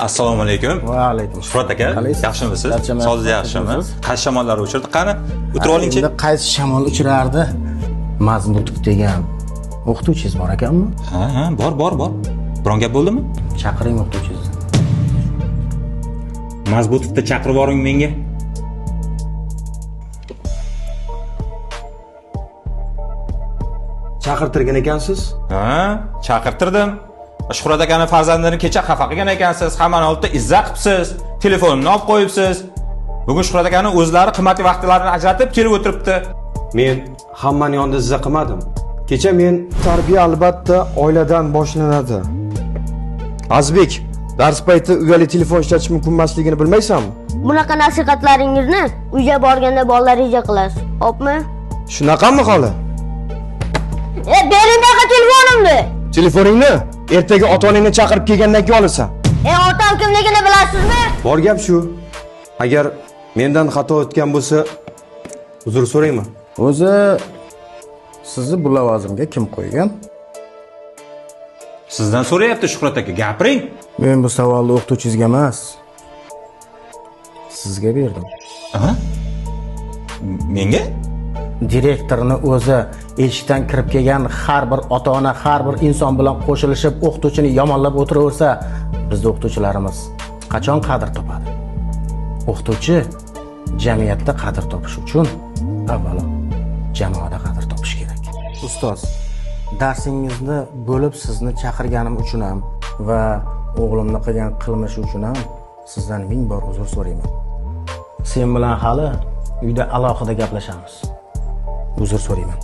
Assalomu alaykum. Va alaykum. Shuhrat aka, yaxshimisiz? Sog'ligingiz yaxshimi? Qaysi shamollar uchirdi? Qani, o'tirib olingchi. Endi qaysi shamol uchirardi? Mazbutov degan o'qituvchingiz bor ekanmi? Ha, ha, bor, bor, bor. Biron gap bo'ldimi? Chaqiring o'qituvchingizni. Mazbutovni chaqirib yuboring menga. Chaqirtirgan ekansiz? Ha, chaqirtirdim. Shuhrat akani farzandini kecha xafa qilgan ekansiz, hammani oldida izza qilibsiz, telefonini olib qo'yibsiz. Bugun Shuhrat akani o'zlari qimmatli vaqtlarini ajratib kelib o'tiribdi. Men hammani yonida izza qilmadim. Kecha men tarbiya albatta oiladan boshlanadi. Azbek, dars payti uyali telefon ishlatish mumkin emasligini bilmaysanmi? Bunaqa nasihatlaringizni uyga borganda bolalaringizga qilasiz. Xo'pmi? Shunaqami holi? Bering bunaqa telefonimni. Telefoningni ertaga ota-onangni chaqirib kelgandan keyin olasan. Otam kimligini bilasizmi? Bor gap shu. Agar mendan xato o'tgan bo'lsa, uzr so'rayman. O'zi sizni bu lavozimga kim qo'ygan? Sizdan so'rayapti Shuhrat aka, gapiring. Men bu savolni o'qituvchingizga emas, sizga berdim. Aha. Menga? Direktorni o'zi eshikdan kirib kelgan har bir ota-ona, har bir inson bilan qo'shilishib o'qituvchini yomonlab o'tiraversa, bizda o'qituvchilarimiz qachon qadr topadi? O'qituvchi jamiyatda qadr topish uchun avvalo jamoada qadr topish kerak. Ustoz, darsingizni bo'lib sizni chaqirganim uchun ham va o'g'limni qilgan qilmishi uchun ham sizdan ming bor uzr so'rayman. Sen bilan hali uyda alohida gaplashamiz. Uzr so'rayman.